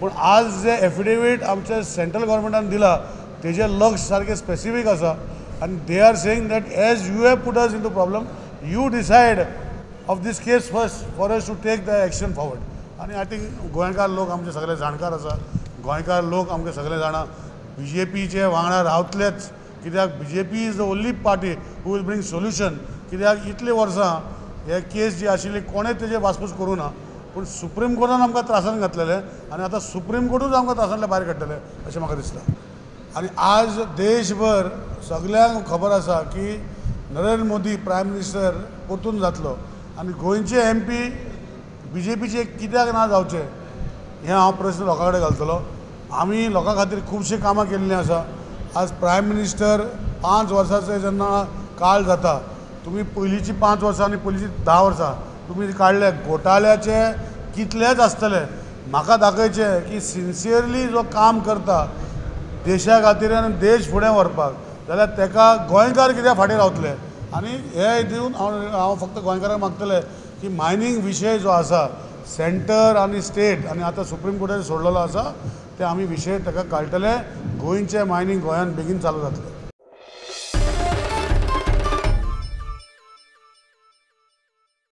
पूण आज जे एफिडेवीट आमचे सेंट्रल गव्हर्मेंटान दिला तेजें लक्ष सारकें स्पेसिफीक आसा आनी they are saying that as you have put us into problem, you decide of this case first for us to take the action forward. आनी I think गोंयकार लोक आमचे सगळे जाणकार आसा, गोंयकार लोक आमचे सगळे जाणा बी जे पीचे वांगडा रावतलेच, कित्याक B J P is the only party who will bring solution. कित्याक इतलीं वर्सां हे केस जी आशिल्ली कोणें तेजेर वासपूस करूं ना, पूण सुप्रीम कोर्टान आमकां त्रासान घातलेलें आनी आतां सुप्रीम कोर्टूच आमकां त्रासांतल्यान भायर काडटलें अशें म्हाका दिसता. आनी आज देशभर सगल्यांक खबर आसा की नरेंद्र मोदी प्रायम मिनिस्टर परतून जातलो आनी गोंयचे एम पी बी जे पीचे कित्याक ना जावचे हें हांव प्रस्न लोकां कडेन घालतलो. आमी लोकां खातीर खुबशीं कामां केल्लीं आसा. आज प्रायम मिनिस्टर 5 वर्सांचो जेन्ना काळ जाता, तुमी पयलींची 5 वर्सां आनी पयलींची 10 वर्सां तुमी काडले, घोटाळ्याचे कितलेच आसतले. म्हाका दाखयचें की सिन्सियरली जो काम करता देशा खातीर आनी देश फुडें व्हरपाक जाल्यार तेका गोंयकार कित्याक फाटीं रावतले. आनी हे दिवन हांव फक्त गोंयकारांक मागतलें की मायनींग विशय जो आसा सेंटर आनी स्टेट आनी आतां सुप्रीम कोर्टान सोडलेलो आसा ते आमी विशय ताका काडटले. गोंयचें मायनींग गोंयांत बेगीन चालू जातलें.